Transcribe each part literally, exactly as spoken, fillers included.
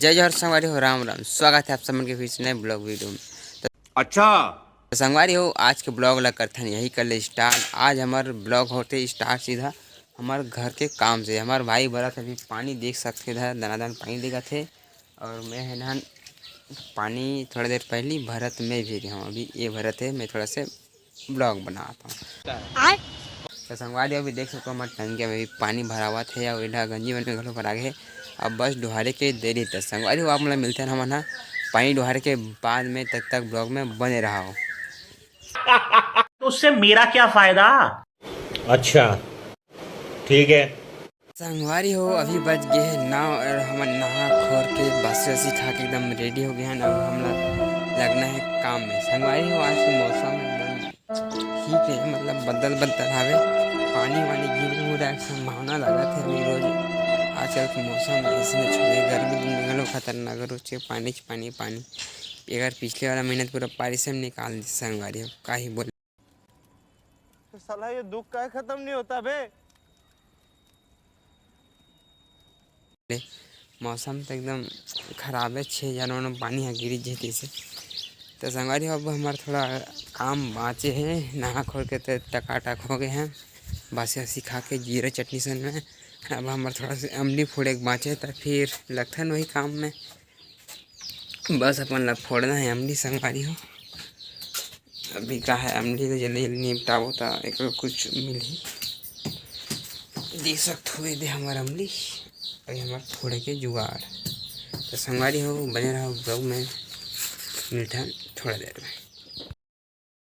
जय जोहार संगवारी हो, राम राम। स्वागत है आप सबन के फिर से नए ब्लॉग वीडियो में। तो अच्छा। तो संगवारी हो, आज के ब्लॉग ला करथन यही कर ले स्टार्ट। आज हमर ब्लॉग होते स्टार्ट सीधा हमर घर के काम से। हमर भाई भरत अभी पानी देख सकथे, इधर दनादन पानी दिखत हे। और मैं है ना पानी थोड़ा देर पहली भरत में भी हूँ, अभी ये भरत है, मैं थोड़ा से ब्लॉग बनात हूँ। आय। तो संगवारी अभी देख सकते हो, हमारे टंकी में भी पानी भरावत है और इधर गंजी मन में घलो भरा गे है। अब बस डोहारे के देरी। तो संगवारी हो, आप मतलब मिलते हैं हम ना पानी डोहारे के बाद में, तब तक ब्लॉग में बने रहो। तो उससे मेरा क्या फायदा? अच्छा, ठीक है। संगवारी हो, अभी बज गए हैं नौ और हमन नहा खोर के बासी वासी खा के एकदम रेडी हो गए हैं। अब हमला लगना है काम में। संगवारी हो, आज के मौसम एकदम ठीक है, मतलब बदल बदल हवे, पानी वानी गिरे के संभावना लगत है अभी रोज। आजकल के मौसम ऐसे में छोड़े गर्मी दिन में घलो खतरनाक, रोज के पानी च पानी पानी। अगर पिछले वाला महीना तो पूरा बारिश में निकाल दी संगवारी हो, का ही बोले। साला ये दुख का खत्म नहीं होता बे। मौसम तो एकदम खराब है, छः हजार में पानी ह गिरी जे तैसे। तो संगवारी हो, अब हमार थोड़ा काम बाँचे है, नहा खोर के तो टकाटक हो गए हैं, बासी वासी खा के जीरा चटनी सन में। अब हमार थोड़ा से अमली फोड़े के बाँचे, तो फिर लगथन वही काम में। बस अपन ला फोड़ना है अमली संगवारी हो। अभी का है, अमली ला जल्दी जल्दी निपटाबो त एको कुछ मिलही। देख सकत हो, दे हमर अमली, अभी हमर फोड़े के जुगाड़। तो संगवारी हो, बने रहो ब्लॉग में, मिलथन थोड़ा देर में।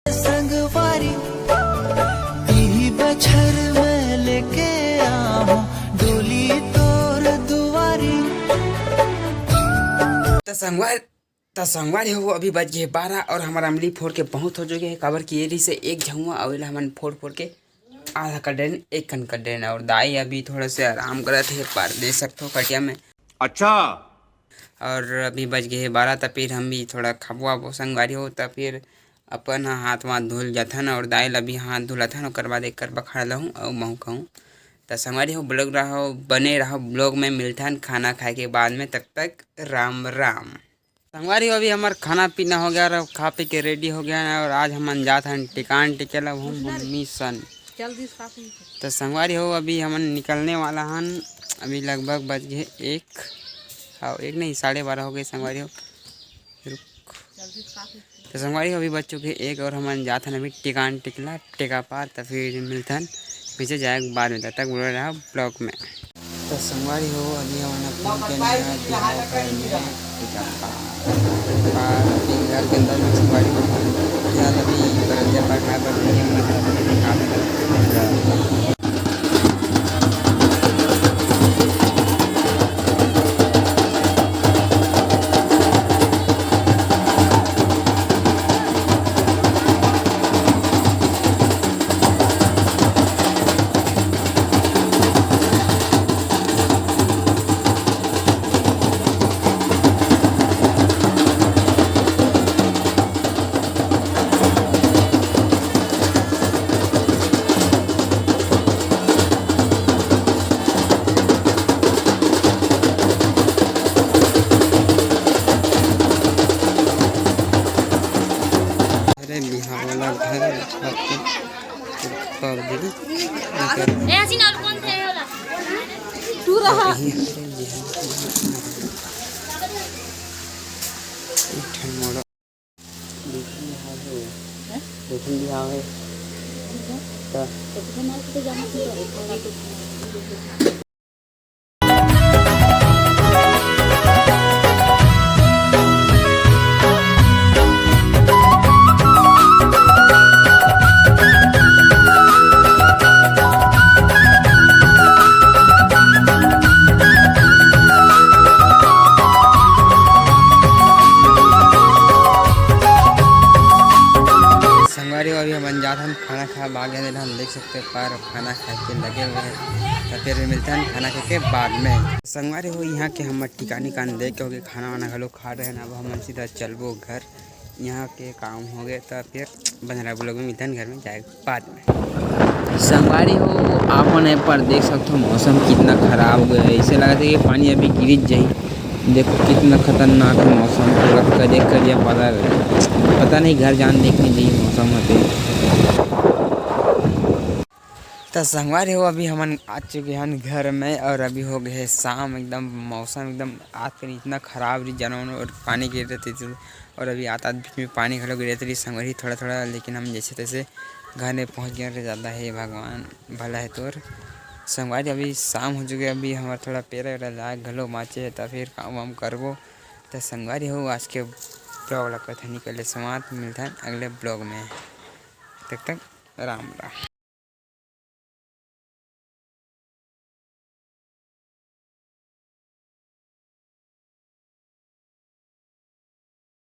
संगवारी, इही बछर मैं लेके आहूं डोली तोर दुवारी। त संगवारी, त संगवारी हो, अभी बज गए बारह और हमारा अमली फोड़ के बहुत हो चुके हैं, काबर कि ये रही से एक झउआ और एला हमन फोड़ फोड़ के आधा कर देन, एक कन कर देन। और दाई अभी थोड़ा से आराम करत हे, पर दे सकथो कटिया में। अच्छा। और अभी बज गए हे बारह, त फिर हम भी थोड़ा खाबो आबो संगवारी हो, त फिर अपन ह हाथ वाथ धुल जाथन और दाई ल भी हाथ धुलाथन, ओकर बाद एक करबा खाए लहूँ अउ महूँ खाऊँ। त संगवारी हो, ब्लॉग रहो, बने रहो ब्लॉग में, मिलथन खाना खाए के बाद में, तब तक राम राम। संगवारी हो, अभी हमार खाना पीना हो गया और खा पी के रेडी हो गया है और आज हमन जात हन टिकान टिके ला घूम घूम मिशन। तो संगवारी हो, अभी हमन निकलने वाला हन, अभी लगभग बज गए एक, हाँ, एक नहीं, साढ़े बारह हो गए संगवारी हो। रुक। तो संगवारी हो, अभी बज चुके एक और हमन जात हन अभी टिकान टिकला टेका पार, त फिर मिलथन पीछे जाए के बाद में, तब तक बने रहा ब्लॉग में। तो संगवारी हो, अभी हमन पहुंच गए हैं बिहाव घर में टेका पार। पार अभी घर के अंदर में संगवारी हो, फिलहाल अभी बरतिया बैठा पर नहीं, हमन काम करते हैं। अरे बिहाव वाला घर, पबजी। ए, हसीना, और कौन थे वाला? तू रहा। एक ठन मोड़ा। देख लिया है। हैं? देख लिया है। ठीक है। तो तो तुझे मार के तो जाना था। संगवारी हो, अभी हमन जात हन खाना खाए बर, आगे हम देख सकते हैं पर खाना खाए के लगे हुए हैं, तो फिर भी मिलते हैं खाना खाए के बाद में। संगवारी हो, यहाँ के हमर टिकानी कान देख के होगे, खाना वाना घलो खा रहे हैं। अब हमन सीधा चलबो घर, यहाँ के काम होगे, तो फिर बने रहा ब्लॉग में, मिलते हैं घर में जाए के बाद में। संगवारी हो, आप मन ए पर देख सकते हो मौसम कितना खराब हो गया है, ऐसे लगता है कि पानी अभी गिर जाए। देखो कितना खतरनाक है मौसम, पूरा करिया करिया बादल। पता नहीं घर जान देखने जाइए मौसम होते। त संगवारी हो, अभी हमन आ चुके हन घर में और अभी हो गए हे शाम। एकदम मौसम एकदम आज के इतना खराब रही, जानवर और पानी गिर रहे थे। और अभी आत आत बीच में पानी घलो गिरत रही संगवारी, थोड़ा थोड़ा, लेकिन हम जैसे तैसे घर में पहुँच गए रहे। ज़्यादा हे भगवान, भला है तोर। संगवारी अभी शाम हो चुके, अभी हमार थोड़ा पेरा वेरा लाग घलो बाँचे है, त फिर काम वाम करबो। त संगवारी हो, आज के ब्लॉग ला कथनी कर ले समाप्त, मिलथन अगले ब्लॉग में, तब तक राम राम।